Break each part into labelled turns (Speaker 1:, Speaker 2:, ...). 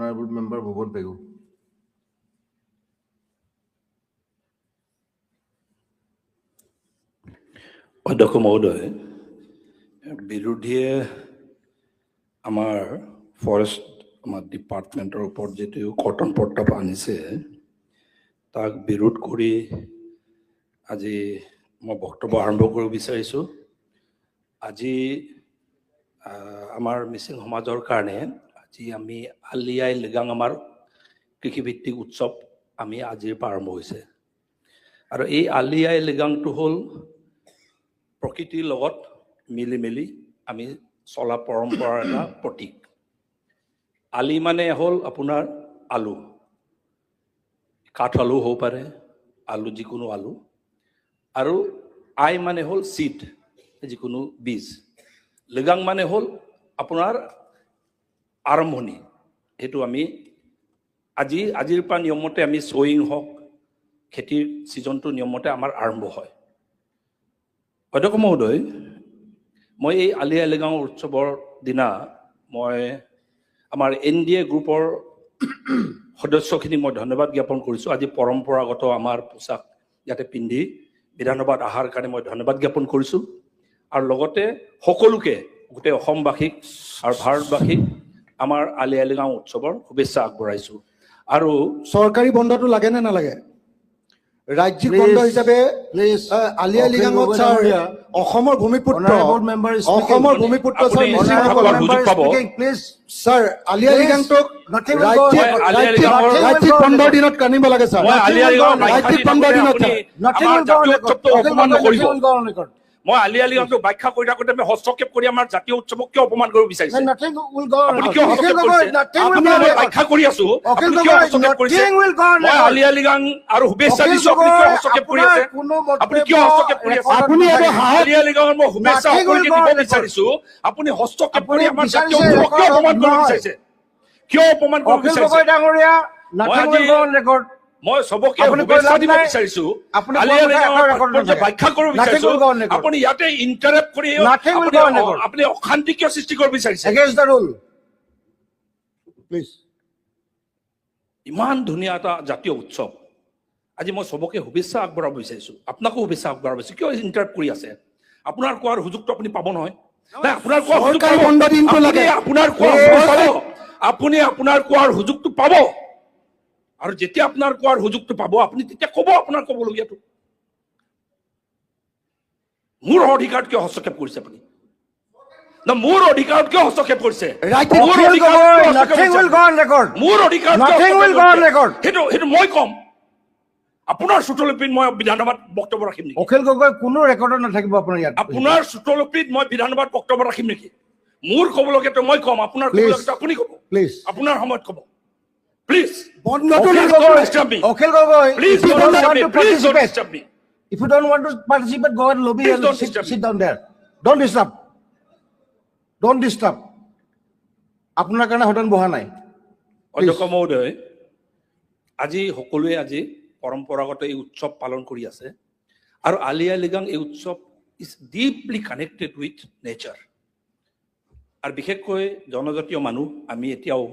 Speaker 1: Honorable Member Bhuban Pegu.
Speaker 2: অধ্যক্ষ মহোদয়, বিৰোধীয়ে আমাৰ ফৰেষ্ট, আমাৰ ডিপাৰ্টমেণ্টৰ ওপৰত যিটো কৰ্তন প্ৰস্তাৱ আনিছে, তাক বিৰোধ কৰি আজি মই বক্তব্য আৰম্ভ কৰিব বিচাৰিছোঁ। আজি আমাৰ মিচিং সমাজৰ কাৰণে আজি আমি আলি আই লৃগাং, আমাৰ কৃষিভিত্তিক উৎসৱ আমি আজিৰ পৰা আৰম্ভ হৈছে। আৰু এই আলি আই লৃগাংটো হ'ল প্ৰকৃতিৰ লগত মিলি মেলি আমি চলা পৰম্পৰাৰ এটা প্ৰতীক। আলি মানে হ'ল আপোনাৰ আলু, কাঠ আলু হ'ব পাৰে, আলু, যিকোনো আলু। আৰু আই মানে হ'ল চিড, যিকোনো বীজ। লৃগাং মানে হ'ল আপোনাৰ আৰম্ভণি। সেইটো আমি আজিৰ পৰা নিয়মতে আমি চয়িং হওক, খেতিৰ ছিজনটো নিয়মতে আমাৰ আৰম্ভ হয়। অধ্যক্ষ মহোদয়, মই এই আলি আই লৃগাং উৎসৱৰ দিনা মই আমাৰ এন ডি এ গ্ৰুপৰ সদস্যখিনিক মই ধন্যবাদ জ্ঞাপন কৰিছোঁ। আজি পৰম্পৰাগত আমাৰ পোচাক ইয়াতে পিন্ধি বিধানসভাত অহাৰ কাৰণে মই ধন্যবাদ জ্ঞাপন কৰিছোঁ। আৰু লগতে সকলোকে, গোটেই অসমবাসীক আৰু ভাৰতবাসীক আমাৰ আলি আই লৃগাং উৎসৱৰ শুভেচ্ছা আগবঢ়াইছোঁ। আৰু
Speaker 3: চৰকাৰী বন্ধটো লাগে নে নালাগে? ৰাজ্যিক বন্ধ হিচাপে
Speaker 1: Please.
Speaker 3: আলি আই লৃগাঙত ছাৰ, অসমৰ ভূমিপুত্ৰ, অসমৰ ভূমিপুত্ৰ ছাৰ, মিচিংসকল, ছাৰ, আলি আই লৃগাংটোক ৰাজ্যিক বন্ধৰ দিনত কানিব লাগে ছাৰ, ৰাজ্যিক বন্ধৰ দিনত।
Speaker 2: অপমান নকৰিব। মই আলি আই লৃগাংটো ব্যাখ্যা কৰি থাকোঁতে আমি হস্তক্ষেপ কৰি আমাৰ জাতীয় উৎসৱক কিয় অপমান কৰিব বিচাৰিছে আপুনি? কিয় হস্তক্ষেপ কৰিছে? মই ব্যাখ্যা কৰি আছো, আপুনি কিয় হস্তক্ষেপ কৰিছে? মই আলি আই লৃগাং আৰু শুভেচ্ছা দিছো, আপুনি কিয় হস্তক্ষেপ কৰি আছে? আপুনি কিয় হস্তক্ষেপ কৰি আছে?
Speaker 3: আপুনি
Speaker 2: আলি আই লৃগাঙৰ মই শুভেচ্ছা সকলোকে দিব বিচাৰিছো, আপুনি হস্তক্ষেপ কৰি আমাৰ জাতীয় উৎসৱক কিয় অপমান কৰিব বিচাৰিছে? কিয় অপমান কৰিব বিচাৰিছে? মই চবকে শুভেচ্ছা দিব বিচাৰিছো, ব্যাখ্যা কৰিব বিচাৰিছো, আপুনি ইয়াতে ইণ্টাৰাপ্ট কৰি আপুনি অশান্তি কিয় সৃষ্টি কৰিব বিচাৰিছে? ইমান ধুনীয়া এটা জাতীয় উৎসৱ, আজি মই চবকে শুভেচ্ছা আগবঢ়াব বিচাৰিছো, আপোনাকো শুভেচ্ছা আগবঢ়াব বিচাৰিছো, কিয় ইণ্টাৰাপ্ট কৰি আছে? আপোনাৰ কোৱাৰ সুযোগটো আপুনি পাব নহয়। নাই, আপোনাৰ কোৱাৰ সুযোগ, আপোনাৰ কোৱাৰ পাব, আপুনি আপোনাৰ কোৱাৰ সুযোগটো পাব। আৰু যেতিয়া আপোনাৰ কোৱাৰ সুযোগটো পাব, আপুনি তেতিয়া ক'ব আপোনাৰ ক'বলগীয়াটো। মোৰ অধিকাৰত কিয় হস্তক্ষেপ কৰিছে আপুনি? মোৰ অধিকাৰত কিয় হস্তক্ষেপ কৰিছে? মোৰ অধিকাৰত সেইটো মই ক'ম। আপোনাৰ শ্ৰুতলিপিত মই বিধানসভাত বক্তব্য ৰাখিম নেকি?
Speaker 1: অখিল গগৈ, কোনো ৰেকৰ্ডত নাথাকিব আপোনাৰ ইয়াত।
Speaker 2: আপোনাৰ শ্ৰুতলিপিত মই বিধানসভাত বক্তব্য ৰাখিম নেকি? মোৰ ক'বলগীয়াটো মই ক'ম, আপোনাৰ ক'বলগীয়াটো আপুনি ক'ব, আপোনাৰ সময়ত ক'ব। Please.
Speaker 1: Don't
Speaker 2: disturb me.
Speaker 1: Akhil Gogoi,
Speaker 2: please,
Speaker 1: if you don't want to
Speaker 2: please don't
Speaker 1: participate,
Speaker 2: disturb me.
Speaker 1: If you don't want to participate, go and lobby
Speaker 2: Please
Speaker 1: and
Speaker 2: don't
Speaker 1: sit,
Speaker 2: disturb me.
Speaker 1: sit down there. Don't disturb. Don't disturb. আপোনাৰ কাৰণে সদন বহা নাই।
Speaker 2: অধ্যক্ষ মহোদয়, আজি সকলোৱে আজি পৰম্পৰাগত এই উৎসৱ পালন কৰি আছে। আৰু আলি আই লৃগাং এই উৎসৱ is deeply connected with nature. আৰু বিশেষকৈ জনজাতীয় মানুহ আমি এতিয়াও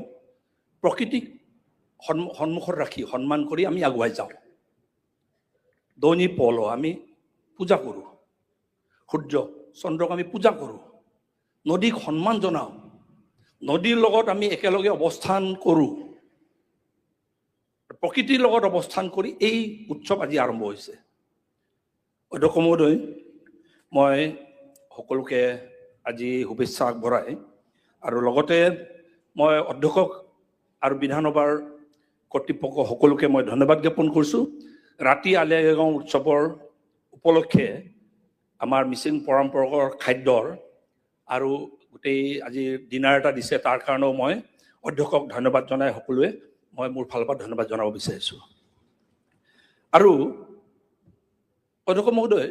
Speaker 2: প্ৰকৃতিক সন্মুখত ৰাখি সন্মান কৰি আমি আগুৱাই যাওঁ। দৈনী পল আমি পূজা কৰোঁ, সূৰ্য চন্দ্ৰক আমি পূজা কৰোঁ, নদীক সন্মান জনাওঁ, নদীৰ লগত আমি একেলগে অৱস্থান কৰোঁ, প্ৰকৃতিৰ লগত অৱস্থান কৰি এই উৎসৱ আজি আৰম্ভ হৈছে। অধ্যক্ষ মহোদয়, মই সকলোকে আজি শুভেচ্ছা আগবঢ়াই আৰু লগতে মই অধ্যক্ষক আৰু বিধানসভাৰ কৰ্তৃপক্ষ সকলোকে মই ধন্যবাদ জ্ঞাপন কৰিছোঁ। ৰাতি আলি আই লৃগাং উৎসৱৰ উপলক্ষে আমাৰ মিচিং পৰম্পৰাগত খাদ্যৰ আৰু গোটেই আজি ডিনাৰ এটা দিছে, তাৰ কাৰণেও মই অধ্যক্ষক ধন্যবাদ জনাই সকলোৱে মই মোৰ ফালৰ পৰা ধন্যবাদ জনাব বিচাৰিছোঁ। আৰু অধ্যক্ষ মহোদয়,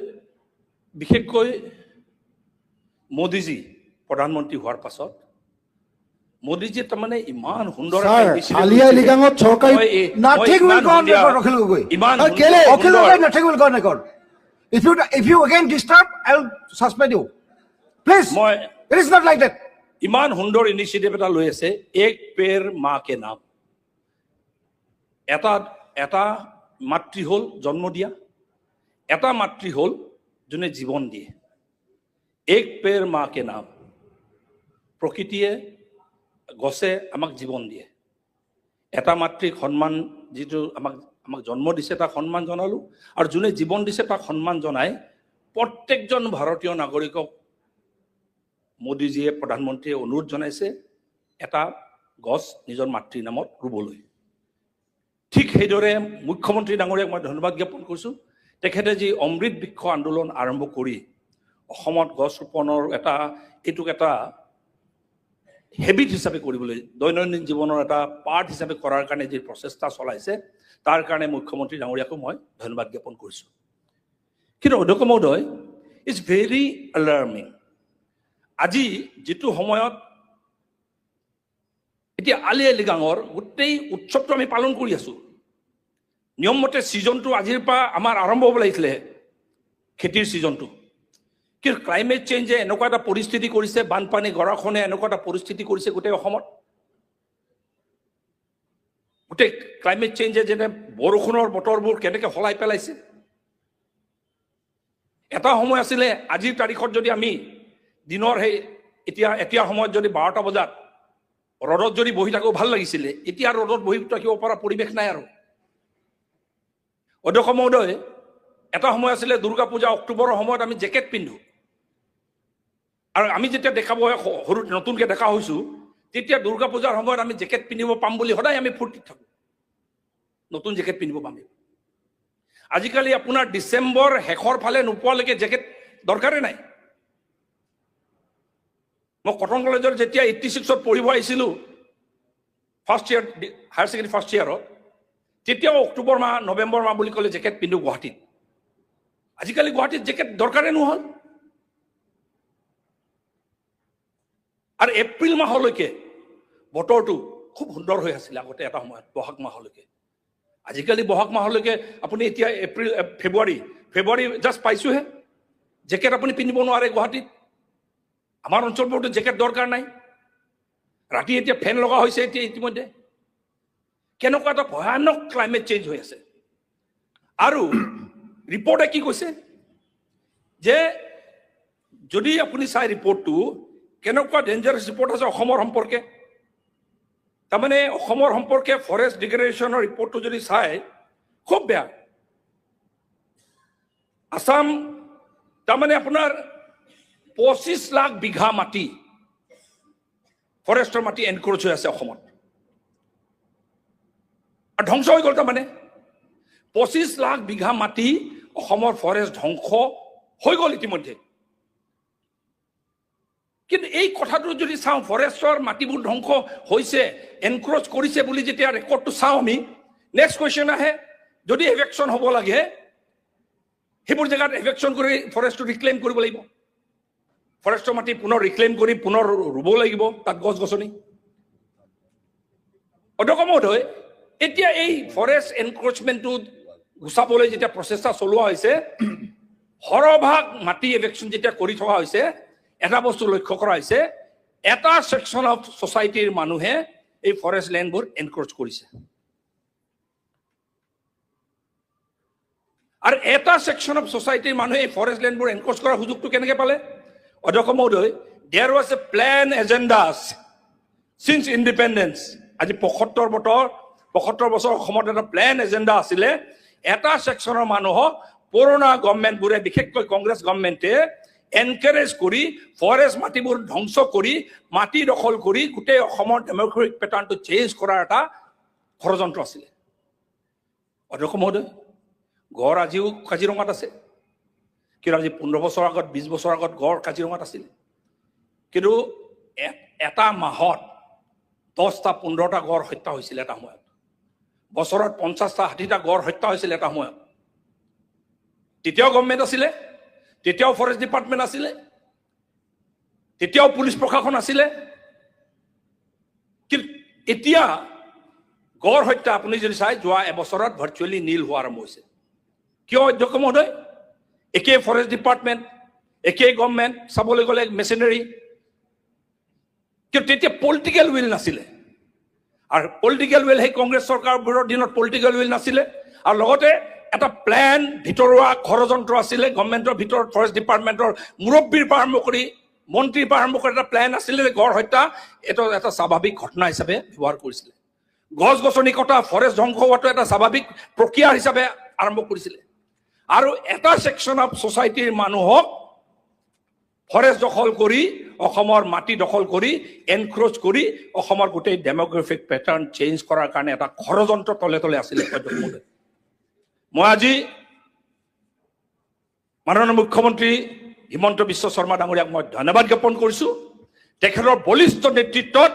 Speaker 2: বিশেষকৈ মোদীজী প্ৰধানমন্ত্ৰী হোৱাৰ পাছত মোদীজীয়ে তাৰমানে ইমান সুন্দৰ
Speaker 3: আলি আই লৃগাঙত চৰকাৰী
Speaker 1: Nothing will go on record, Akhil Gogoi.
Speaker 2: ইমান
Speaker 1: Akhil Gogoi, nothing will go on record. If you again disturb, I will suspend you. Please.
Speaker 2: মই
Speaker 1: It is not like that.
Speaker 2: ইমান সুন্দৰ ইনিচিয়েটিভ এটা লৈ আছে, এক পেড় মা কে নাম। এটা এটা মাতৃ হ'ল জন্ম দিয়া, এটা মাতৃ হ'ল যোনে জীৱন দিয়ে। এক পেৰ মা কে নাম। প্ৰকৃতিয়ে, গছে আমাক জীৱন দিয়ে। এটা মাতৃক সন্মান, যিটো আমাক আমাক জন্ম দিছে তাক সন্মান জনালোঁ, আৰু যোনে জীৱন দিছে তাক সন্মান জনাই প্ৰত্যেকজন ভাৰতীয় নাগৰিকক মোদীজীয়ে, প্ৰধানমন্ত্ৰীয়ে অনুৰোধ জনাইছে এটা গছ নিজৰ মাতৃৰ নামত ৰুবলৈ। ঠিক সেইদৰে মুখ্যমন্ত্ৰী ডাঙৰীয়াক মই ধন্যবাদ জ্ঞাপন কৰিছোঁ। তেখেতে যি অমৃত বৃক্ষ আন্দোলন আৰম্ভ কৰি অসমত গছ ৰোপণৰ এটা এইটোক এটা হেবিট হিচাপে কৰিবলৈ, দৈনন্দিন জীৱনৰ এটা পাৰ্ট হিচাপে কৰাৰ কাৰণে যি প্ৰচেষ্টা চলাইছে, তাৰ কাৰণে মুখ্যমন্ত্ৰী ডাঙৰীয়াকো মই ধন্যবাদ জ্ঞাপন কৰিছোঁ। কিন্তু অধ্যক্ষ মহোদয়, it's very alarming. আজি যিটো সময়ত এতিয়া আলি আই লৃগাঙৰ গোটেই উৎসৱটো আমি পালন কৰি আছোঁ, নিয়মমতে ছিজনটো আজিৰ পৰা আমাৰ আৰম্ভ হ'ব লাগিছিলে, খেতিৰ ছিজনটো। কিন্তু ক্লাইমেট চেঞ্জে এনেকুৱা এটা পৰিস্থিতি কৰিছে, বানপানী, গৰাখহনীয়া এনেকুৱা এটা পৰিস্থিতি কৰিছে গোটেই অসমত। গোটেই ক্লাইমেট চেঞ্জে যেনে বৰষুণৰ বতৰবোৰ কেনেকৈ সলাই পেলাইছে। এটা সময় আছিলে, আজিৰ তাৰিখত যদি আমি দিনৰ সেই এতিয়া এতিয়া সময়ত যদি 12টা বজাত ৰ'দত যদি বহি থাকোঁ ভাল লাগিছিলে। এতিয়া ৰ'দত বহি থাকিব পৰা পৰিৱেশ নাই। আৰু অধ্যক্ষ মহোদয়, এটা সময় আছিলে দুৰ্গা পূজা অক্টোবৰৰ সময়ত আমি জেকেট পিন্ধো, আৰু আমি যেতিয়া দেখা বয়স সৰু নতুনকৈ দেখা হৈছোঁ, তেতিয়া দুৰ্গা পূজাৰ সময়ত আমি জেকেট পিন্ধিব পাম বুলি সদায় আমি ফূৰ্তিত থাকোঁ, নতুন জেকেট পিন্ধিব পাম। আজিকালি আপোনাৰ ডিচেম্বৰ শেষৰ ফালে নোপোৱালৈকে জেকেট দৰকাৰেই নাই। মই কটন কলেজত যেতিয়া 86ত পঢ়িব আহিছিলোঁ, first year, higher secondary first ইয়াৰত, তেতিয়াও অক্টোবৰ মাহ, নৱেম্বৰ মাহ বুলি ক'লে জেকেট পিন্ধো গুৱাহাটীত। আজিকালি গুৱাহাটীত জেকেট দৰকাৰেই নহ'ল। আৰু এপ্ৰিল মাহলৈকে বতৰটো খুব সুন্দৰ হৈ আছিলে আগতে এটা সময়ত, বহাগ মাহলৈকে। আজিকালি বহাগ মাহলৈকে আপুনি এতিয়া এপ্ৰিল, ফেব্ৰুৱাৰী, ফেব্ৰুৱাৰী জাষ্ট পাইছোঁহে, জেকেট আপুনি পিন্ধিব নোৱাৰে গুৱাহাটীত। আমাৰ অঞ্চলবোৰতো জেকেট দৰকাৰ নাই। ৰাতি এতিয়া ফেন লগা হৈছে এতিয়া ইতিমধ্যে। কেনেকুৱা এটা ভয়ানক ক্লাইমেট চেঞ্জ হৈ আছে। আৰু ৰিপৰ্টে কি কৈছে যে যদি আপুনি চাই ৰিপৰ্টটো, কেনেকুৱা ডেঞ্জাৰাছ ৰিপৰ্ট আছে অসমৰ সম্পৰ্কে। তাৰমানে অসমৰ সম্পৰ্কে ফৰেষ্ট ডিগ্ৰেডেশ্যনৰ ৰিপৰ্টটো যদি চাই, খুব বেয়া। আছাম তাৰমানে আপোনাৰ 25 লাখ বিঘা মাটি, ফৰেষ্টৰ মাটি এনক্ৰ'চ হৈ আছে অসমত আৰু ধ্বংস হৈ গ'ল। তাৰমানে 25 লাখ বিঘা মাটি অসমৰ ফৰেষ্ট ধ্বংস হৈ গ'ল ইতিমধ্যে। কিন্তু এই কথাটো যদি চাওঁ, ফৰেষ্টৰ মাটিবোৰ ধ্বংস হৈছে, এনক্ৰ'চ কৰিছে বুলি যেতিয়া ৰেকৰ্ডটো চাওঁ আমি, নেক্সট কুৱেশ্যন আহে, যদি এভেকশ্যন হ'ব লাগে, সেইবোৰ জেগাত এভেকশ্যন কৰি ফৰেষ্টটো ৰিক্লেইম কৰিব লাগিব, ফৰেষ্টৰ মাটি পুনৰ ৰিক্লেইম কৰি পুনৰ ৰুব লাগিব তাত গছ গছনি। অধ্যক্ষ মহোদয়, এতিয়া এই ফৰেষ্ট এনক্ৰ'চমেণ্টটো গুচাবলৈ যেতিয়া প্ৰচেষ্টা চলোৱা হৈছে, সৰহভাগ মাটি এভেকশ্যন যেতিয়া কৰি থকা হৈছে, এটা বস্তু লক্ষ্য কৰা হৈছে, এটা ছেকশ্যন অফ ছ'চাইটিৰ মানুহে এই ফৰেষ্ট লেণ্ডবোৰ এনক্ৰ'চ কৰিছে, আৰু এটা ছেকশ্যন অফ ছ'চাইটিৰ মানুহে এই ফৰেষ্ট লেণ্ডবোৰ এনক্ৰ'চ কৰাৰ সুযোগটো কেনেকৈ পালে? অধ্যক্ষ মহোদয়, there was a plan agenda since independence. আজি 75 বছৰ অসমত এটা প্লেন এজেণ্ডা আছিলে, এটা ছেকশ্যনৰ মানুহক পুৰণা গভৰ্ণমেণ্টবোৰে, বিশেষকৈ কংগ্ৰেছ গভৰ্ণমেণ্টে এনকাৰেজ কৰি ফৰেষ্ট মাটিবোৰ ধ্বংস কৰি মাটি দখল কৰি গোটেই অসমৰ ডেম'ক্ৰেটিক পেটাৰ্ণটো চেঞ্জ কৰাৰ এটা ষড়যন্ত্ৰ আছিলে। অধ্যক্ষ মহোদয়, গড় আজিও কাজিৰঙাত আছে, কিন্তু আজি 15 বছৰ আগত, 20 বছৰ আগত গড় কাজিৰঙাত আছিলে, কিন্তু এটা মাহত 10টা 15টা গড় হত্যা হৈছিল এটা সময়ত, বছৰত 50টা 60টা গড় হত্যা হৈছিল এটা সময়ত। তেতিয়াও গভৰ্ণমেণ্ট আছিলে, তেতিয়াও ফৰেষ্ট ডিপাৰ্টমেণ্ট আছিলে, তেতিয়াও পুলিচ প্ৰশাসন আছিলে, কিন্তু এতিয়া গড় হত্যা আপুনি যদি চাই, যোৱা এবছৰত ভাৰ্চুৱেলি নীল হোৱা আৰম্ভ হৈছে। কিয় অধ্যক্ষ মহোদয়? একেই ফৰেষ্ট ডিপাৰ্টমেণ্ট, একেই গভৰ্ণমেণ্ট, চাবলৈ গ'লে মেচিনাৰী, কিন্তু তেতিয়া পলিটিকেল will নাছিলে। আৰু পলিটিকেল will, সেই কংগ্ৰেছ চৰকাৰবোৰৰ দিনত পলিটিকেল will নাছিলে। আৰু লগতে এটা প্লেন, ভিতৰুৱা ষড়যন্ত্ৰ আছিলে গভৰ্ণমেণ্টৰ ভিতৰত, ফৰেষ্ট ডিপাৰ্টমেণ্টৰ মুৰব্বীৰ পৰা আৰম্ভ কৰি মন্ত্ৰীৰ পৰা আৰম্ভ কৰি এটা প্লেন আছিলে যে গড় হত্যা এইটো এটা স্বাভাৱিক ঘটনা হিচাপে ব্যৱহাৰ কৰিছিলে। গছ গছনি কটা, ফৰেষ্ট ধ্বংস হোৱাটো এটা স্বাভাৱিক প্ৰক্ৰিয়া হিচাপে আৰম্ভ কৰিছিলে। আৰু এটা ছেকশ্যন অফ ছ'চাইটিৰ মানুহক ফৰেষ্ট দখল কৰি, অসমৰ মাটি দখল কৰি, এনক্ৰ'চ কৰি অসমৰ গোটেই ডেম'গ্ৰাফিক পেটাৰ্ণ চেঞ্জ কৰাৰ কাৰণে এটা ষড়যন্ত্ৰ তলে তলে আছিলে। মই আজি মাননীয় মুখ্যমন্ত্ৰী হিমন্ত বিশ্ব শৰ্মা ডাঙৰীয়াক মই ধন্যবাদ জ্ঞাপন কৰিছোঁ। তেখেতৰ বলিষ্ঠ নেতৃত্বত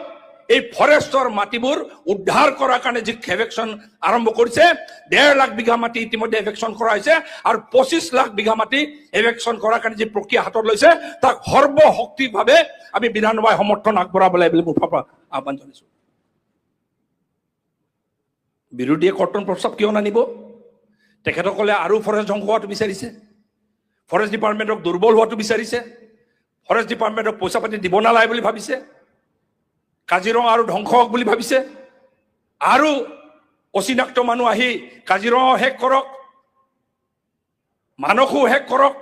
Speaker 2: এই ফৰেষ্টৰ মাটিবোৰ উদ্ধাৰ কৰাৰ কাৰণে যি এভেকশ্যন আৰম্ভ কৰিছে, 1.5 লাখ বিঘা মাটি ইতিমধ্যে এভেকশ্যন কৰা হৈছে আৰু 25 লাখ বিঘা মাটি এভেকশ্যন কৰাৰ কাৰণে যি প্ৰক্ৰিয়া হাতত লৈছে, তাক সৰ্বশক্তিভাৱে আমি বিধানসভাই সমৰ্থন আগবঢ়াব লাগে বুলি মোৰ পৰা আহ্বান জনাইছোঁ। বিৰোধীয়ে কৰ্তন প্ৰস্তাৱ কিয় নানিব? তেখেতসকলে আৰু ফৰেষ্ট ধ্বংস হোৱাটো বিচাৰিছে, ফৰেষ্ট ডিপাৰ্টমেণ্টক দুৰ্বল হোৱাটো বিচাৰিছে, ফৰেষ্ট ডিপাৰ্টমেণ্টক পইচা পাতি দিব নালাগে বুলি ভাবিছে, কাজিৰঙা আৰু ধ্বংস হওক বুলি ভাবিছে, আৰু অচিনাক্ত মানুহ আহি কাজিৰঙাও শেষ কৰক, মানসো শেষ কৰক,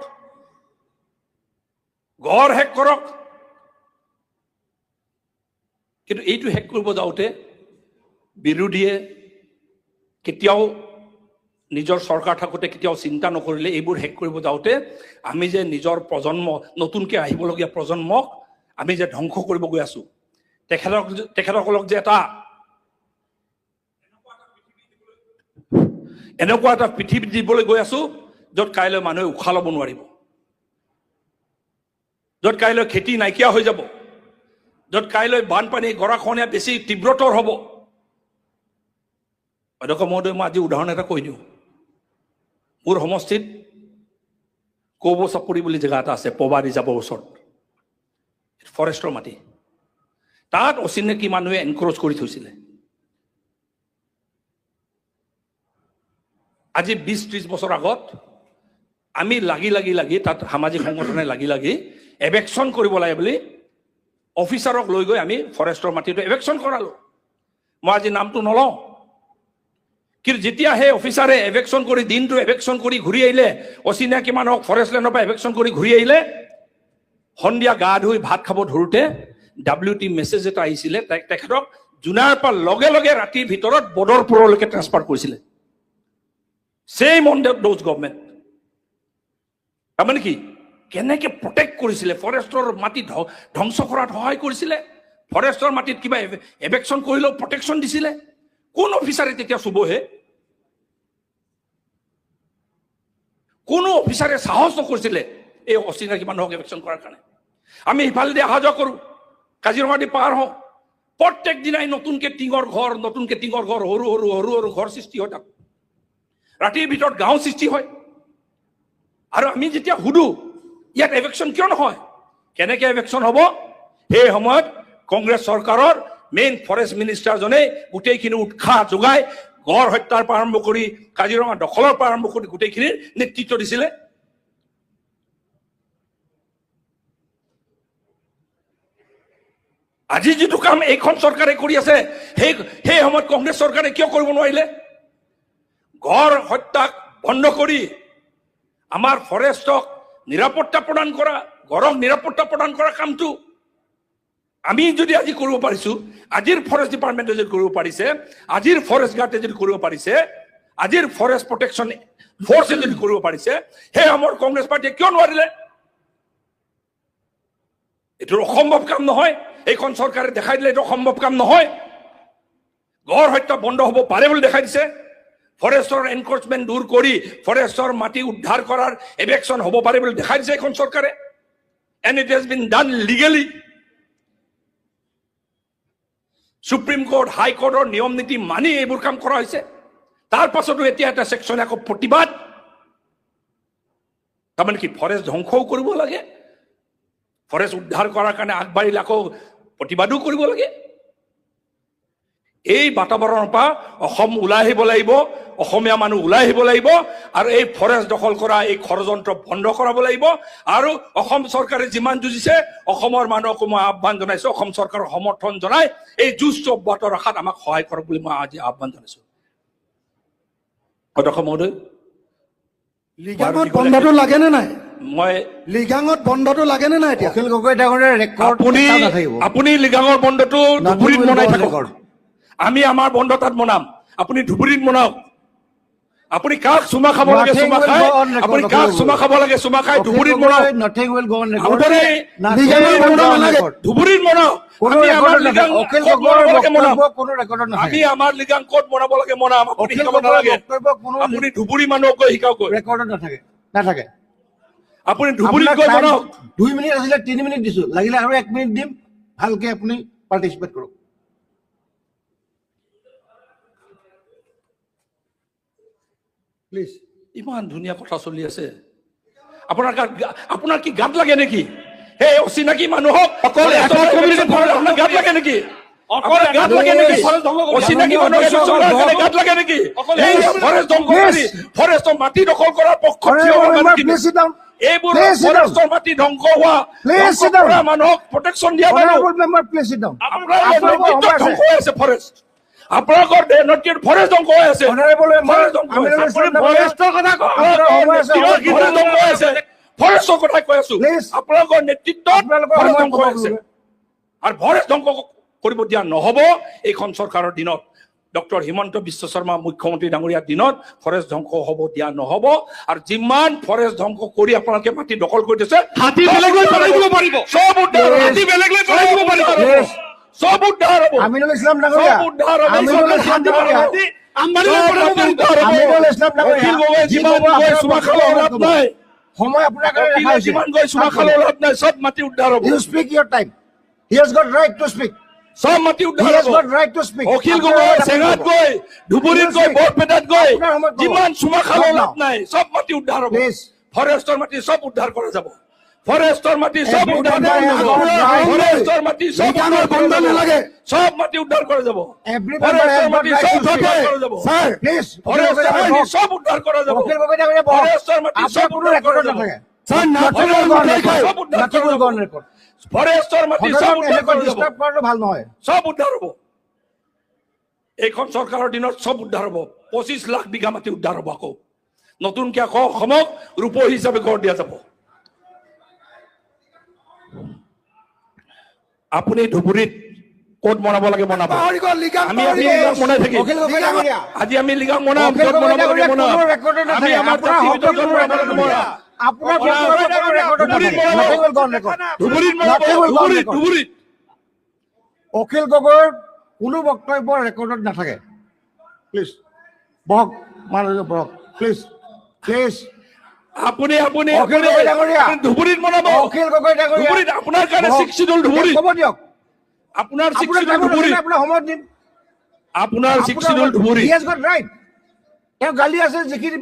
Speaker 2: গড় শেষ কৰক। কিন্তু এইটো শেষ কৰিব যাওঁতে বিৰোধীয়ে কেতিয়াও নিজৰ চৰকাৰ থাকোঁতে কেতিয়াও চিন্তা নকৰিলে। এইবোৰ শেষ কৰিব যাওঁতে আমি যে নিজৰ প্ৰজন্ম, নতুনকৈ আহিবলগীয়া প্ৰজন্মক আমি যে ধ্বংস কৰিব গৈ আছোঁ, তেখেতসকলক যে এটা এনেকুৱা এটা পৃথিৱী দিবলৈ গৈ আছোঁ য'ত কাইলৈ মানুহে উশাহ ল'ব নোৱাৰিব, য'ত কাইলৈ খেতি নাইকিয়া হৈ যাব, য'ত কাইলৈ বানপানী গৰাখহনীয়া বেছি তীব্ৰতৰ হ'ব। অধ্যক্ষ মহোদয়, মই আজি উদাহৰণ এটা কৈ দিওঁ। মোৰ সমষ্টিত কৌব চাপৰি বুলি জেগা এটা আছে, পবা ৰিজাৰ্ভৰ ওচৰত, ফৰেষ্টৰ মাটি। তাত অচিনাকি মানুহে এনক্ৰ'চ কৰি থৈছিলে। আজি 20-30 বছৰ আগত আমি লাগি লাগি লাগি তাত সামাজিক সংগঠনে লাগি লাগি এভেকশ্যন কৰিব লাগে বুলি অফিচাৰক লৈ গৈ আমি ফৰেষ্টৰ মাটিটো এভেকশ্যন কৰালোঁ। মই আজি নামটো নলওঁ, কিন্তু যেতিয়া সেই অফিচাৰে এভেকশ্যন কৰি দিনটো এভেকশ্যন কৰি ঘূৰি আহিলে, অচিনাকি মানুহক ফৰেষ্ট লেণ্ডৰ পৰা এভেকশ্যন কৰি ঘূৰি আহিলে, সন্ধিয়া গা ধুই ভাত খাব ধৰোঁতে ডাব্লিউ টি মেছেজ এটা আহিছিলে, তেখেতক জোনাৰ পৰা লগে লগে ৰাতিৰ ভিতৰত বদৰপুৰলৈকে ট্ৰেন্সফাৰ কৰিছিলে। Same on those government. তাৰমানে কি, কেনেকে প্ৰটেক্ট কৰিছিলে, ফৰেষ্টৰ মাটি ধ্বংস কৰাত সহায় কৰিছিলে, ফৰেষ্টৰ মাটিত কিবা এভেকশ্যন কৰিলেও প্ৰটেকশ্যন দিছিলে। কোন অফিচাৰে তেতিয়া চুবহে? কোনো অফিচাৰে সাহস নকৰিছিলে এই অচিনাকি মানুহক এভেকশ্যন কৰাৰ কাৰণে। আমি সিফালেদি অহা যোৱা কৰোঁ, কাজিৰঙা দি পাৰ হওঁ, প্ৰত্যেক দিনাই নতুনকে টিঙৰ ঘৰ, নতুনকে টিঙৰ ঘৰ, সৰু সৰু সৰু সৰু ঘৰ সৃষ্টি হয় তাত। ৰাতিৰ ভিতৰত গাঁও সৃষ্টি হয়। আৰু আমি যেতিয়া সুধো ইয়াত এভেকশ্যন কিয় নহয়, কেনেকে এভেকশ্যন হ'ব, সেই সময়ত কংগ্ৰেছ চৰকাৰৰ মেইন ফৰেষ্ট মিনিষ্টাৰজনে গোটেইখিনি উৎসাহ যোগাই গড় হত্যাৰ পৰা আৰম্ভ কৰি কাজিৰঙা দখলৰ পৰা আৰম্ভ কৰি গোটেইখিনিৰ নেতৃত্ব দিছিলে। আজি যিটো কাম এইখন চৰকাৰে কৰি আছে, সেই সেই সময়ত কংগ্ৰেছ চৰকাৰে কিয় কৰিব নোৱাৰিলে? গড় হত্যাক বন্ধ কৰি আমাৰ ফৰেষ্টক নিৰাপত্তা প্ৰদান কৰা, গড়ক নিৰাপত্তা প্ৰদান কৰা কামটো আমি যদি আজি কৰিব পাৰিছো, আজিৰ ফৰেষ্ট ডিপাৰ্টমেণ্টে যদি কৰিব পাৰিছে, আজিৰ ফৰেষ্ট গাৰ্ডে যদি কৰিব পাৰিছে, আজিৰ ফৰেষ্ট প্ৰটেকশ্যন ফ'ৰ্চে যদি কৰিব পাৰিছে, সেই সময়ত কংগ্ৰেছ পাৰ্টীয়ে কিয় নোৱাৰিলে? এইটো অসম্ভৱ কাম নহয়। এইখন চৰকাৰে দেখাই দিলে এইটো অসম্ভৱ কাম নহয়। গড় হত্যা বন্ধ হ'ব পাৰে বুলি দেখাই দিছে। ফৰেষ্টৰ এনক্ৰচমেণ্ট দূৰ কৰি ফৰেষ্টৰ মাটি উদ্ধাৰ কৰাৰ এভেকশ্যন হ'ব পাৰে বুলি দেখাই দিছে এইখন চৰকাৰে। And it has been done legally. Supreme court, হাইকোৰ্টৰ নিয়ম নীতি মানি এইবোৰ কাম কৰা হৈছে। তাৰ পাছতো এতিয়া এটা ছেকশ্যনে আকৌ প্ৰতিবাদ। তাৰমানে কি, ফৰেষ্ট ধ্বংসও কৰিব লাগে, ফৰেষ্ট উদ্ধাৰ কৰাৰ কাৰণে আগবাঢ়িলে আকৌ প্ৰতিবাদো কৰিব লাগে। এই বাতাবৰণৰ পৰা অসম ওলাই আহিব লাগিব, অসমীয়া মানুহ ওলাই আহিব লাগিব আৰু এই ফৰেষ্ট দখল কৰা এই ষড়যন্ত্ৰ বন্ধ কৰাব লাগিব। আৰু অসম চৰকাৰে যিমান যুঁজিছে, অসমৰ মানুহকো মই আহ্বান জনাইছোঁ, অসম চৰকাৰক সমৰ্থন জনাই এই যুঁজটো অব্যাহত ৰখাত আমাক সহায় কৰক বুলি মই আজি আহ্বান জনাইছোঁ। অধ্যক্ষ মহোদয়,
Speaker 3: লিগাঙত বন্ধটো লাগেনে নাই?
Speaker 2: মই
Speaker 3: লিগাঙত বন্ধটো লাগেনে নাই এতিয়া?
Speaker 1: অখিল গগৈ ডাঙৰীয়াৰ ৰেকৰ্ড
Speaker 2: আপুনি
Speaker 1: এটাও নাথাকিব।
Speaker 2: আপুনি লিগাঙৰ বন্ধটো
Speaker 1: Nothing
Speaker 2: ধুবুৰীত
Speaker 1: will go
Speaker 2: মনাই
Speaker 1: on
Speaker 2: থাকক,
Speaker 1: record.
Speaker 2: আমি আমাৰ বন্ধ তাত মনাম। আপুনি ধুবুৰীত মনাওক। আপুনি কাক চুমা খাব লাগে
Speaker 1: Nothing
Speaker 2: চুমা
Speaker 1: will
Speaker 2: খাই,
Speaker 1: go on record,
Speaker 2: আপুনি
Speaker 1: অখিল
Speaker 2: কাক
Speaker 1: গগৈ।
Speaker 2: চুমা খাব লাগে চুমা খাই
Speaker 1: অখিল
Speaker 2: ধুবুৰীত
Speaker 1: Gogoi,
Speaker 2: মনাওক।
Speaker 1: Nothing will go on record.
Speaker 2: আপুনি
Speaker 1: Nothing
Speaker 3: লিগাঙৰ
Speaker 1: will go
Speaker 3: বন্ধ
Speaker 1: on
Speaker 3: নালাগে।
Speaker 1: record.
Speaker 2: ধুবুৰীত মনাওক।
Speaker 1: কোনো
Speaker 2: আমি আমাৰ
Speaker 1: ৰেকৰ্ডত
Speaker 2: লিগাং
Speaker 1: নাথাকে। অখিল
Speaker 2: ক'ত
Speaker 1: গগৈৰ
Speaker 2: মনাব লাগে মনাওক।
Speaker 1: বক্তব্য কোনো ৰেকৰ্ডত
Speaker 2: আমি
Speaker 1: নাথাকে।
Speaker 2: আমাৰ লিগাং ক'ত মনাব লাগে মনাম, আপুনি
Speaker 1: অখিল
Speaker 2: শিকাব
Speaker 1: গগৈৰ
Speaker 2: নালাগে।
Speaker 1: বক্তব্য কোনো
Speaker 2: আপুনি ধুবুৰী মানুহক গৈ শিকাওক গৈ।
Speaker 1: ৰেকৰ্ডত নাথাকে, নাথাকে।
Speaker 2: আপুনি ধুবুৰীত
Speaker 1: আপোনাক
Speaker 2: গৈ
Speaker 1: time
Speaker 2: মনাওক।
Speaker 1: 2 মিনিট আছিলে, 3 মিনিট দিছো, লাগিলে আৰু 1 মিনিট দিম, ভালকে আপুনি পাৰ্টিচিপেট কৰক। প্লিজ।
Speaker 2: ইমান ধুনীয়া কথা চলি আছে, আপোনাৰ গাত আপোনাৰ কি গাত লাগে নেকি? সেই অচিনাকি মানুহক
Speaker 4: অকল এটা community
Speaker 2: আপোনাৰ গাত লাগে নেকি?
Speaker 4: অকল
Speaker 2: আপোনাৰ গাত লাগে নেকি?
Speaker 4: ফৰেষ্ট ধ্বংস কৰি
Speaker 2: অচিনাকি মানুহক eviction কৰাৰ কাৰণে গাত লাগে নেকি?
Speaker 4: অকল
Speaker 2: এই
Speaker 4: এটা
Speaker 2: ফৰেষ্ট ধ্বংস কৰি ফৰেষ্টৰ মাটি দখল কৰাৰ পক্ষত থিয় হোৱা
Speaker 1: Honorable member,
Speaker 2: মানুহখিনি।
Speaker 1: please sit down.
Speaker 2: এইবোৰ
Speaker 1: Please sit down.
Speaker 2: ফৰেষ্টৰ মাটি ধ্বংস হোৱা,
Speaker 1: Please
Speaker 2: ধ্বংস
Speaker 1: sit down.
Speaker 2: কৰা মানুহক প্ৰটেকশ্যন দিয়া মানুহ।
Speaker 1: Honorable member, please sit down.
Speaker 2: আপোনাৰ
Speaker 1: আপোনালোকৰ
Speaker 2: নেতৃত্বত
Speaker 1: সময় আছে।
Speaker 2: ধ্বংস হৈ আছে ফৰেষ্ট। আপোনালোকৰ নেতৃত্বত ফৰেষ্ট ধ্বংস হৈ আছে।
Speaker 1: Honorable member,
Speaker 2: forest ধ্বংস হৈ আছে।
Speaker 1: আমিনুল ইছলাম
Speaker 2: আপুনি
Speaker 1: ডাঙৰীয়া,
Speaker 4: ফৰেষ্টৰ কথা কওক।
Speaker 1: আপোনাৰ সময় আছে,
Speaker 2: আপোনালোকৰ
Speaker 1: সময়
Speaker 2: নেতৃত্বত ধ্বংস হৈ আছে। ফৰেষ্টৰ কথা কৈ আছো।
Speaker 1: Please.
Speaker 2: আপোনালোকৰ নেতৃত্বত
Speaker 1: আপোনালোকৰ
Speaker 2: ফৰেষ্ট
Speaker 1: সময়
Speaker 2: ধ্বংস হৈ আছে।
Speaker 1: কমাব।
Speaker 2: আৰু ফৰেষ্ট ধ্বংস কৰিব দিয়া নহ'ব এইখন চৰকাৰৰ দিনত। ডক্টৰ হিমন্ত বিশ্ব শৰ্মা মুখ্যমন্ত্ৰী ডাঙৰীয়াৰ দিনত ফৰেষ্ট ধ্বংস হ'ব দিয়া নহ'ব। আৰু যিমান ফৰেষ্ট ধ্বংস কৰি আপোনালোকে মাটি দখল কৰি দিছে,
Speaker 4: হাতী বেলেগ লৈ পেলাই দিব পাৰিব।
Speaker 2: চব উদ্ধাৰ হ'ব।
Speaker 4: হাতী বেলেগ লৈ পেলাই দিব পাৰিব।
Speaker 1: Yes.
Speaker 2: চব উদ্ধাৰ হ'ব।
Speaker 1: আমিনুল ইছলাম ডাঙৰীয়া,
Speaker 2: চব উদ্ধাৰ হ'ব।
Speaker 1: আমিনুল ইছলাম ডাঙৰীয়া,
Speaker 4: হাতী আম্বানীলৈ
Speaker 2: চব
Speaker 4: পঠাব
Speaker 2: মাটি
Speaker 4: পাৰিব।
Speaker 2: উদ্ধাৰ হ'ব।
Speaker 1: আমিনুল ইছলাম ডাঙৰীয়া,
Speaker 2: অখিল গগৈ
Speaker 1: যি
Speaker 2: যিমান
Speaker 1: ক'ব
Speaker 2: গৈ
Speaker 1: আপোনাৰ
Speaker 2: চুমা
Speaker 1: বক্তব্য
Speaker 2: খালেও লাভ
Speaker 1: ক'ব।
Speaker 2: নাই।
Speaker 1: সময় আপোনাৰ কাৰণে
Speaker 2: অখিলে
Speaker 1: ৰখা হৈছে।
Speaker 2: যিমান গৈ চুমা খালেও লাভ নাই, চব মাটি উদ্ধাৰ হ'ব।
Speaker 1: You speak your time. He has got right to speak.
Speaker 2: চব মাটি
Speaker 1: He
Speaker 2: উদ্ধাৰ
Speaker 1: has
Speaker 2: হ'ব।
Speaker 1: got right to speak.
Speaker 2: Akhil
Speaker 1: আপোনাৰ
Speaker 2: গগৈ
Speaker 1: সময়ত আপুনি
Speaker 2: চেঙাত
Speaker 1: ক'ব।
Speaker 2: গৈ, ধুবুৰীত গৈ, বৰপেটাত গৈ
Speaker 1: আপোনাৰ সময়ত ক'ব।
Speaker 2: যিমান চুমা খালেও
Speaker 1: Not
Speaker 2: লাভ
Speaker 1: now.
Speaker 2: নাই, চব মাটি উদ্ধাৰ হ'ব।
Speaker 1: Please.
Speaker 2: ফৰেষ্টৰ মাটি চব উদ্ধাৰ কৰা যাব। ফৰেষ্টৰ মাটি চব
Speaker 1: Every
Speaker 2: উদ্ধাৰ
Speaker 1: member
Speaker 2: কৰা
Speaker 1: has
Speaker 2: যাব।
Speaker 1: got right.
Speaker 2: ফৰেষ্টৰ মাটি চব
Speaker 3: লিগাঙৰ
Speaker 2: উদ্ধাৰ কৰা
Speaker 3: বন্ধ
Speaker 2: যাব।
Speaker 3: নালাগে।
Speaker 2: চব মাটি উদ্ধাৰ কৰা যাব।
Speaker 1: Every member has
Speaker 2: ফৰেষ্টৰ
Speaker 1: got
Speaker 2: মাটি
Speaker 1: right
Speaker 2: চব
Speaker 1: to speak.
Speaker 2: উদ্ধাৰ কৰা যাব।
Speaker 3: ছাৰ,
Speaker 1: Please, Akhil Gogoi
Speaker 2: ফৰেষ্টৰ
Speaker 1: ডাঙৰীয়া
Speaker 2: মাটি
Speaker 1: বহক।
Speaker 2: চব উদ্ধাৰ কৰা যাব।
Speaker 1: অখিল গগৈ ডাঙৰীয়া বহক।
Speaker 2: ফৰেষ্টৰ মাটি
Speaker 1: আপোনাৰ
Speaker 2: চব
Speaker 1: কোনো
Speaker 2: উদ্ধাৰ কৰা
Speaker 1: ৰেকৰ্ডত
Speaker 2: যাব।
Speaker 1: নাথাকে।
Speaker 3: ছাৰ,
Speaker 1: Nothing
Speaker 3: নাথৰ
Speaker 1: will go on
Speaker 3: মিঠাই খাই
Speaker 1: record.
Speaker 2: চব উদ্ধাৰ
Speaker 1: Nothing
Speaker 2: কৰা
Speaker 1: will go
Speaker 2: যাব।
Speaker 1: on record.
Speaker 2: ফৰেষ্টৰ মাটি চব
Speaker 1: সদনত
Speaker 2: উদ্ধাৰ
Speaker 1: এনেকৈ
Speaker 2: কৰা যাব।
Speaker 1: ডিষ্টাৰ্ব কৰাটো ভাল নহয়।
Speaker 2: চব উদ্ধাৰ হ'ব। এইখন চৰকাৰৰ দিনত চব উদ্ধাৰ হ'ব। 25 লাখ বিঘা মাটি উদ্ধাৰ হ'ব। আকৌ নতুনকে আকৌ অসমক ৰূপহী হিচাপে গঢ় দিয়া যাব। আপুনি ধুবুৰীত ক'ত মনাব লাগে মনাব।
Speaker 3: পাহৰি গ'ল, লিগাং
Speaker 2: আমি
Speaker 3: পাহৰি
Speaker 2: আমি
Speaker 3: গ'ল।
Speaker 2: লিগাং মনাই থাকিম।
Speaker 1: অখিল গগৈ ডাঙৰীয়া,
Speaker 2: আজি আমি লিগাং মনাম,
Speaker 1: অখিল
Speaker 2: ক'ত
Speaker 1: গগৈ
Speaker 2: মনাব লাগে
Speaker 1: ডাঙৰীয়া
Speaker 2: মনাম।
Speaker 1: কোনো ৰেকৰ্ডত
Speaker 2: আমি
Speaker 1: নাথাকে।
Speaker 2: আমাৰ
Speaker 1: আপোনাৰ
Speaker 2: জাতি
Speaker 1: শব্দ
Speaker 2: বিতৰ্ক
Speaker 1: কোনো
Speaker 2: মনাব
Speaker 1: ৰেকৰ্ডত
Speaker 2: লাগে মনাম।
Speaker 1: নাথাকে। আপোনাৰ বক্তব্য কোনো ৰেকৰ্ডত
Speaker 2: ধুবুৰীত
Speaker 1: নাথাকে।
Speaker 2: মনাব।
Speaker 1: Nothing will go on record.
Speaker 2: ধুবুৰীত মনাব,
Speaker 1: Nothing will go on
Speaker 2: ধুবুৰীত,
Speaker 1: record.
Speaker 2: ধুবুৰীত।
Speaker 1: অখিল গগৈৰ কোনো বক্তব্য ৰেকৰ্ডত নাথাকে। প্লিজ বহক, মানুহজন বহক, প্লিজ, প্লিজ।
Speaker 2: আপুনি আপুনি
Speaker 1: অখিল
Speaker 2: আপুনি
Speaker 1: গগৈ ডাঙৰীয়া।
Speaker 2: আপুনি ধুবুৰীত মনাব।
Speaker 1: অখিল গগৈ ডাঙৰীয়া
Speaker 2: ধুবুৰীত আপোনাৰ কাৰণে
Speaker 1: বহক।
Speaker 2: ছিক্স চিডুল ধুবুৰীত।
Speaker 1: ক'ব দিয়ক।
Speaker 2: আপোনাৰ ছিক্স
Speaker 1: আপোনাৰ
Speaker 2: চিডুল
Speaker 1: টাইমত
Speaker 2: ধুবুৰীত।
Speaker 1: আছে, আপোনাৰ সময়ত দিম।
Speaker 2: আপোনাৰ ছিক্স চিডুল ধুবুৰীত।
Speaker 1: He has got right. তেওঁ গালি আছে যিখিনি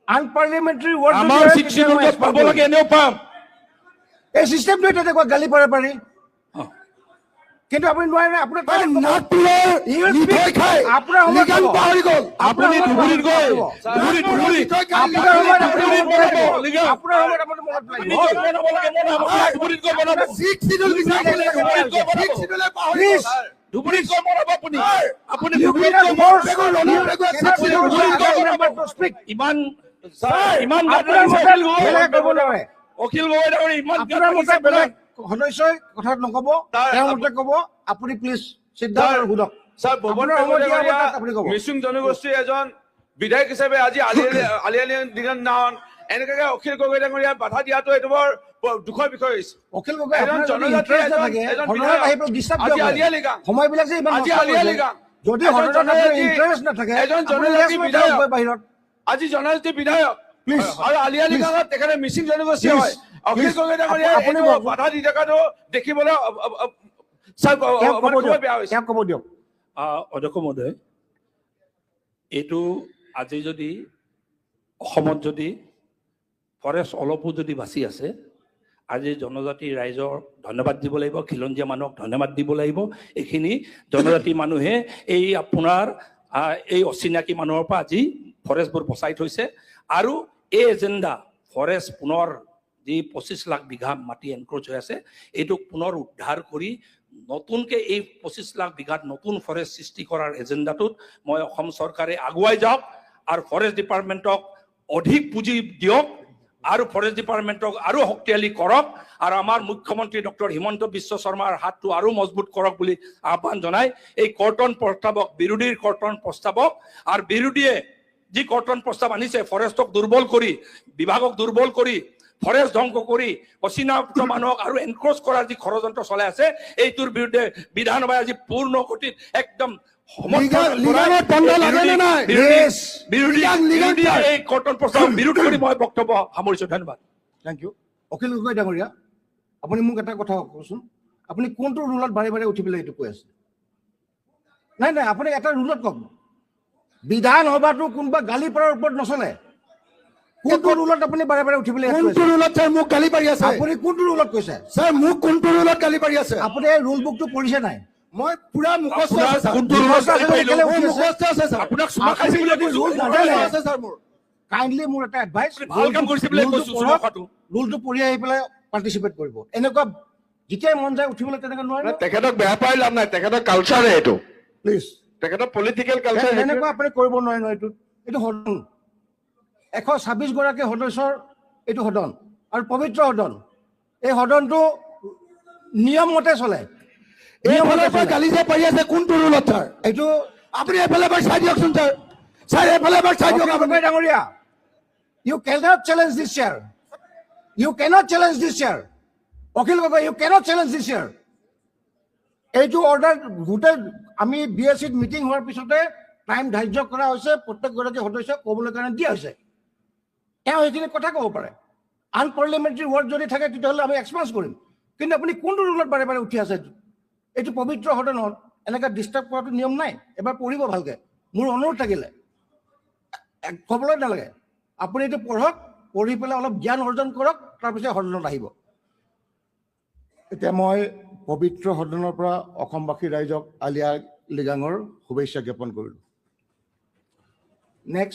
Speaker 1: আনপাৰ্লিয়ামেণ্টাৰী ৱৰ্ড
Speaker 2: আমাৰ ছিক্স চিডুল য'ত পাব লাগে এনেও পাম।
Speaker 1: এই চিষ্টেমটোৱে তেনেকুৱা, গালি পাৰে পাৰি, কিন্তু আপুনি নোৱাৰে। আপোনাৰ টাইম ক'ব।
Speaker 3: নাগপুৰৰ
Speaker 1: You will speak.
Speaker 3: মিঠাই খাই
Speaker 1: আপোনাৰ সময়ত
Speaker 3: লিগাং
Speaker 1: ক'ব।
Speaker 3: পাহৰি গ'ল।
Speaker 1: আপোনাৰ
Speaker 2: আপুনি
Speaker 1: সময়ত
Speaker 2: ধুবুৰীত গৈ,
Speaker 1: ক'ব।
Speaker 2: ধুবুৰীত, ধুবুৰীত।
Speaker 1: আপোনাৰ সময়ত আপুনি
Speaker 2: ধুবুৰীত
Speaker 1: মনত পেলাই
Speaker 2: মনাব,
Speaker 1: দিব।
Speaker 2: লিগাং।
Speaker 1: আপোনাৰ সময়ত আপুনি মনত পেলাই
Speaker 2: আপুনি
Speaker 1: দিব।
Speaker 2: য'ত মনাব লাগে মনাব। আপুনি ধুবুৰীত গৈ মনাব।
Speaker 3: ছিক্স চিডুল মিঠাই খালে,
Speaker 2: ধুবুৰীত গৈ মনাব।
Speaker 3: ছিক্স চিডুলে পাহৰি
Speaker 1: Please.
Speaker 3: গ'ল।
Speaker 2: ধুবুৰীত গৈ মনাব আপুনি। আপুনি
Speaker 1: You
Speaker 2: ধুবুৰীত
Speaker 1: cannot
Speaker 2: গৈ
Speaker 1: force,
Speaker 2: মনাব।
Speaker 1: you cannot force other member to speak.
Speaker 2: ইমান ইমান গাত
Speaker 1: আপোনাৰ
Speaker 2: লাগিছে
Speaker 1: মতে
Speaker 2: অখিল গগৈ।
Speaker 1: বেলেগ কৰিব নোৱাৰে।
Speaker 2: অখিল গগৈ ডাঙৰীয়া ইমান গাত
Speaker 1: আপোনাৰ মতে
Speaker 2: লাগিছে
Speaker 1: বেলেগ
Speaker 2: আপোনাক।
Speaker 1: সদস্যই কথা নক'ব, তেওঁৰ মতে ক'ব। আপুনি প্লিজ সিদ্ধান্ত
Speaker 5: ছাৰ,
Speaker 1: সোধক।
Speaker 5: ছাৰ, ভুৱন
Speaker 1: আপোনাৰ সময় দিয়া হ'ব,
Speaker 5: ডাঙৰীয়া
Speaker 1: তাত আপুনি ক'ব।
Speaker 5: মিচিং জনগোষ্ঠীৰ এজন বিধায়ক হিচাপে আজি আলি আলি দিনাখন এনেকুৱাকে অখিল গগৈ ডাঙৰীয়া বাধা দিয়াটো এইটো বৰ দুখৰ বিষয় হৈছে।
Speaker 1: অখিল গগৈ,
Speaker 5: এজন
Speaker 1: আপোনাৰ যদি
Speaker 5: জনজাতিৰ
Speaker 1: ইণ্টাৰেষ্ট
Speaker 5: এজন-
Speaker 1: নাথাকে,
Speaker 5: এজন
Speaker 1: সদনত
Speaker 5: বিধায়ক।
Speaker 1: আহি পেলাই ডিষ্টাৰ্ব
Speaker 5: আজি
Speaker 1: কিয় কৰে?
Speaker 5: আলি আই লৃগাং।
Speaker 1: সময়বিলাক যে ইমান
Speaker 5: আজি
Speaker 1: নষ্ট
Speaker 5: আলি আই
Speaker 1: কৰিছে।
Speaker 5: লৃগাং।
Speaker 1: যদি
Speaker 5: এজন
Speaker 1: সদনত আপোনাৰ
Speaker 5: জনজাতি-
Speaker 1: ইণ্টাৰেষ্ট নাথাকে,
Speaker 5: এজন
Speaker 1: আপুনি
Speaker 5: জনজাতি
Speaker 1: লেছ মেটাৰ
Speaker 5: বিধায়ক।
Speaker 1: গৈ বাহিৰত।
Speaker 5: আজি জনজাতি বিধায়ক
Speaker 1: Please.
Speaker 5: আৰু আলি আই
Speaker 1: Please.
Speaker 5: লৃগাঙত তেখেতে মিচিং জনগোষ্ঠী
Speaker 1: Please.
Speaker 5: হয়। অখিল
Speaker 1: Please.
Speaker 5: Gogoi ডাঙৰীয়াই
Speaker 1: আপুনি
Speaker 5: এইটো
Speaker 1: বহক।
Speaker 5: বাধা দি থকাটো দেখিবলৈ ছাৰ,
Speaker 1: তেওঁক ক'ব
Speaker 5: মানে খুবেই
Speaker 1: দিয়ক।
Speaker 5: বেয়া হৈছে।
Speaker 1: তেওঁক ক'ব দিয়ক।
Speaker 2: অধ্যক্ষ মহোদয়, এইটো আজি যদি অসমত যদি ফৰেষ্ট অলপো যদি বাচি আছে, আজি জনজাতি ৰাইজৰ ধন্যবাদ দিব লাগিব, খিলঞ্জীয়া মানুহক ধন্যবাদ দিব লাগিব। এইখিনি জনজাতি মানুহে এই আপোনাৰ এই অচিনাকি মানুহৰ পৰা আজি ফৰেষ্টবোৰ বচাই থৈছে। আৰু এই এজেণ্ডা ফৰেষ্ট পুনৰ যি 25 লাখ বিঘা মাটি এনক্ৰ'চ হৈ আছে, এইটোক পুনৰ উদ্ধাৰ কৰি নতুনকৈ এই 25 লাখ বিঘাত নতুন ফৰেষ্ট সৃষ্টি কৰাৰ এজেণ্ডাটোত মই অসম চৰকাৰে আগুৱাই যাওক আৰু ফৰেষ্ট ডিপাৰ্টমেণ্টক অধিক পুঁজি দিয়ক আৰু ফৰেষ্ট ডিপাৰ্টমেণ্টক আৰু শক্তিশালী কৰক আৰু আমাৰ মুখ্যমন্ত্ৰী ডক্টৰ হিমন্ত বিশ্ব শৰ্মাৰ হাতটো আৰু মজবুত কৰক বুলি আহ্বান জনাই এই কৰ্তন প্ৰস্তাৱক, বিৰোধীৰ কৰ্তন প্ৰস্তাৱক আৰু বিৰোধীয়ে যি কৰ্তন প্ৰস্তাৱ আনিছে ফৰেষ্টক দুৰ্বল কৰি, বিভাগক দুৰ্বল কৰি, ফৰেষ্ট ধ্বংস কৰি অচিনাক্ত মানুহক আৰু এনক্ৰ'চ কৰাৰ যি ষড়যন্ত্ৰ চলাই আছে, এইটোৰ বিৰুদ্ধে বিধানসভাই আজি পূৰ্ণ গতিত একদম এই কৰ্তন প্ৰস্তাৱ বিৰোধ কৰি মই বক্তব্য সামৰিছো। ধন্যবাদ।
Speaker 1: Thank you. Akhil Gogoi ডাঙৰীয়া, আপুনি মোক এটা কথা কওকচোন, আপুনি কোনটো ৰুলত বাৰে বাৰে উঠি পেলাই এইটো কৈ আছে? নাই নাই, আপুনি এটা ৰুলত কওক। বিধানসভাটো কোনোবা গালি পৰাৰ ওপৰত নচলে। কোনটো ৰুলত আপুনি বাৰে বাৰে উঠি পেলাই
Speaker 3: কোনটো ৰুলত ছাৰ মোক গালি পাৰি আছে?
Speaker 1: আপুনি কোনটো ৰুলত কৈছে
Speaker 3: ছাৰ? মোক কোনটো ৰুলত গালি পাৰি আছে?
Speaker 1: আপুনি এই ৰুল বুকটো পঢ়িছে নাই?
Speaker 3: মই পুৰা মুখস্থ আছে ছাৰ।
Speaker 2: কোনটো ৰুলত
Speaker 3: মুখস্থ আছে ছাৰ?
Speaker 2: আপোনাক চুমা খাইছে বুলি কৈছো।
Speaker 3: আছে ছাৰ মোৰ।
Speaker 1: কাইণ্ডলি মোৰ এটা এডভাইচ,
Speaker 2: ভাল কাম কৰিছে বুলি কৈছো, চুমা খোৱাটো।
Speaker 1: ৰুলটো পঢ়ি আহি পেলাই পাৰ্টিচিপেট কৰিব। এনেকুৱা যেতিয়াই মন যায় উঠিবলৈ তেনেকৈ নোৱাৰে।
Speaker 6: তেখেতক বেয়া পাই লাভ নাই, তেখেতৰ কালচাৰে এইটো।
Speaker 1: প্লিজ,
Speaker 6: তেখেতৰ পলিটিকেল কালচাৰ
Speaker 1: তেনেকুৱা আপুনি কৰিব নোৱাৰে নহয়। এইটো সদন, 126 গৰাকী সদস্যৰ এইটো সদন আৰু পবিত্ৰ সদন। এই সদনটো নিয়মমতে চলে।
Speaker 3: এইফালৰ পৰা গালি যে পাৰি আছে কোনটো ৰুলত ছাৰ?
Speaker 1: এইটো
Speaker 3: আপুনি এইফালে এবাৰ চাই দিয়কচোন ছাৰ। ছাৰ এইফালে এবাৰ চাই দিয়ক।
Speaker 1: আপুনি ডাঙৰীয়া, you cannot challenge this chair. You cannot challenge this chair. Akhil Gogoi, you cannot challenge this chair. এইটো অৰ্ডাৰ গোটেই আমি বি এছ চিত মিটিং হোৱাৰ পিছতে টাইম ধাৰ্য কৰা হৈছে, প্ৰত্যেকগৰাকী সদস্যক ক'বলৈ কাৰণে দিয়া হৈছে। তেওঁ সেইখিনি কথা ক'ব পাৰে। আনপাৰ্লিমেণ্টাৰী ৱৰ্ড যদি থাকে তেতিয়াহ'লে আমি এক্সপাঞ্চ কৰিম, কিন্তু আপুনি কোনটো ৰুলত বাৰে বাৰে উঠি আছে? এইটো পবিত্ৰ সদনত এনেকৈ ডিষ্টাৰ্ব কৰাটো নিয়ম নাই। এবাৰ পঢ়িব ভালকৈ, মোৰ অনুৰোধ থাকিলে ক'বলৈ নালাগে। আপুনি এইটো পঢ়ক, পঢ়ি পেলাই অলপ জ্ঞান অৰ্জন কৰক, তাৰপিছত সদনত আহিব। এতিয়া মই পবিত্ৰ সদনৰ পৰা অসমবাসী ৰাইজক আলি আই লৃগাঙৰ শুভেচ্ছা জ্ঞাপন কৰিলোঁ। নেক্সট।